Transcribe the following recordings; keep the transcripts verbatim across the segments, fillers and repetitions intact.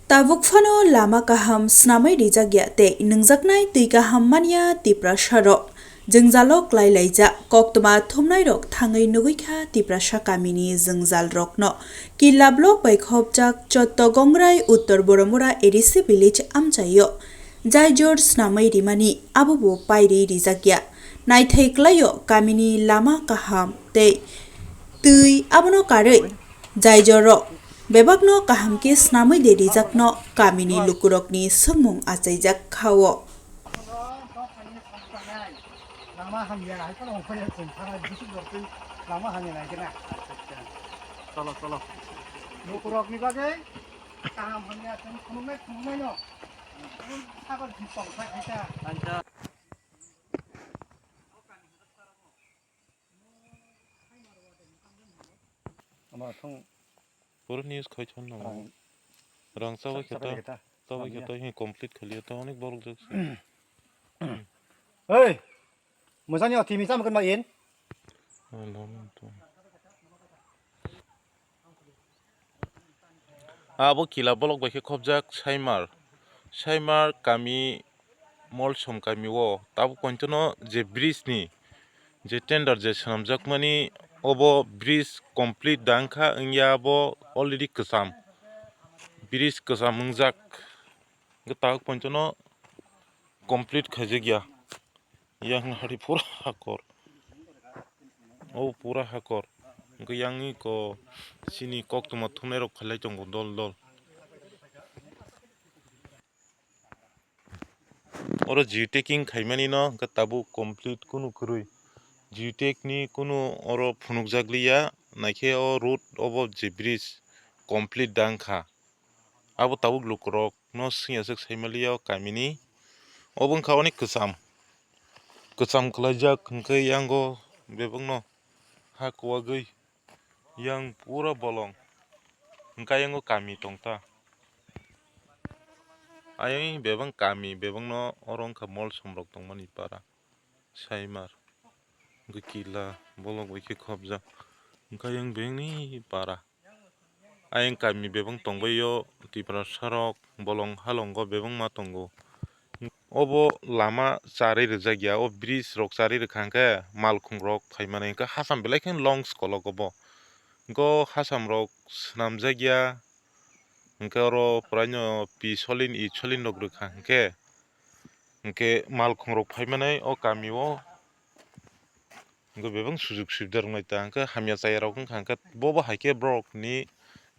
Tabuk phano lama kaham snamwi rijak ya tei nungjaknai twi kaham manya Tiprasarok. Jwngjalo klai laijak, koktwma thumnairok thangwi nugwi kha Tiprasa kamini jwngjalrokno. Killa block bai khopjak Chotto Gongrai Uttor Boromura A D C village amchaio jaijor snamwi rimani abobo pairi rijak ya. Naithai klaio kamini lama kaham tei twi abono karwi jaijorrok bebakno kaham khe snamwi de rijakno kamini lukurokni swngmung achaijak kha-o. Lama hamya, hai kono ongkhorya chwng thangna bising dortwi lama hamya nai kena. Cholo, cholo. Lukurokni bagwi kaham hamya chwng phunuknai phunuknaino. Sabar jipong kha khaisa. Ama thung. Pura news khai chon nang. Rang. Rang chabai sa-, kheta, sabai kheta. Chabai samya. Kheta hi complete khali ta onek borok jak. Hey! Mujani o timi cham kan ma in? Ano to. Abo kila bolok bai khe khopjak Saimar. Saimar kami Molsom kami o tabuk pointono je bridge ni je tender je swnamjakmani obo bridge complete da wngkha wngya abo already kwcham. Bridge kwcham wngjak. Hwnkhe tabuk pointono complete khaijak ya. Yang hari pura hakor. O pura hakor. Hwnkhe yang ni ko sini koktwma thumnai rok khailai tongo dol dol. Oro geotagging khaimani no hwnkhe tabuk complete kunu kwrwi. Geotag ni kunu oro phunukjak liya, naikhe o road obo je bridge complete da wngkha. Abo tabuk lukurok no swngya swk saimaliya o kamini. Obo wngkha onek kwcham. Kwcham kwlaijak hwnkhe yango bebakno ha kuwagwi yang pura bolong. Hwnkhe yango kami tongta. Ayang bebak kami bebakno oro wngkha Molsom rok tongmani para. Saimar. Hwnkhe kila bolok bai khe khopjak. Hwnkhe ayang bengni para. Ayang kami bebak tongbaio Tiprasarok bolong halongo bebakma tongo. Obo lama charwi rwjak ya, o bridge rok charwi rwkha hwnkhe malkhung rok phaimanai hwnkhe hasam belai khe longs kolok obo. Hwnkhe o hasam rok swnamjak ya, hwnkhe oro puraino pi solin i solin rok rwkha hwnkhe, hwnkhe malkhung rok phaimanai o kami o. Hwnkhe bebak sujug subida rwknai ta hwnkhe hamya chaya rok wngkha hwnkhe bobo hai khe borok ni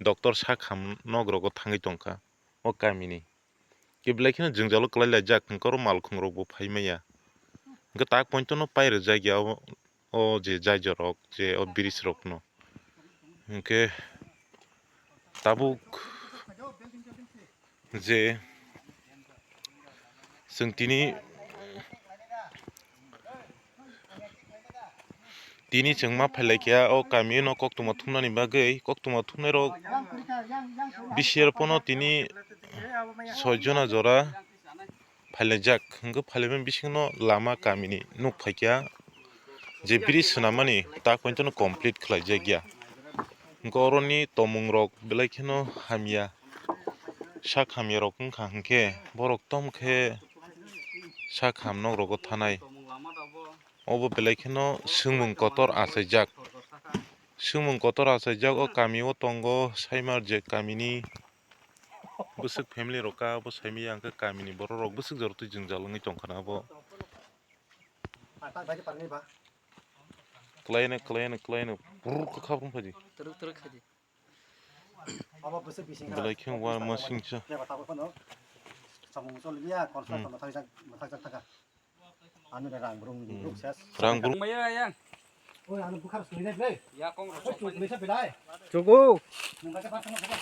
doctor sak ham nok rogo thangwi tongkha o kamini. Khe belai kheno jwngjalo kwlai laijak hwnkhe oro malkhung rok bo phai maya. Hwnkhe tak pointono pai rwjak ya o, o je jaijor rok je o bridge rok no. Hwnkhe tabuk je chwng tini, tini chwng ma phailai kha o kami no koktwma thumnani bagwi, koktwma thumnai rok bisi rok pono tini soi jona jora phailaijak, hwnkhe phailaimani bisingno lama kamini nuk phaikha, je bridge swnamani tak pointono complete khlaijakya. Hwnkhe oroni tomung rok belai kheno hamya, sak hamya rok wngkha hwnkhe borok tom khe sak ham nok rogo thanai. Obo belai kheno swngmung kotor achaijak. Swngmung kotor achaijak o kami o tongo Saimar je kamini bwswk family rok ka, obo saimaya hwnkhe kamini borok rok bwswk jorotwi jwngjal wngwi tongkha na obo. Klaino, klaino, klaino. Brrr, kha kha phadi. Turuk, turuk khaidi. Belai khe wa ma singcha. Samung choliya, construction mathang jak, mathang jak thaka. Ano rang brung, brung ses. Rang brung. Maya yang. Oi, ano bukhar suri dai ble. Ya kong rok. Oi, tu ble sa belai. Chugo. Nang ka pa sama sama.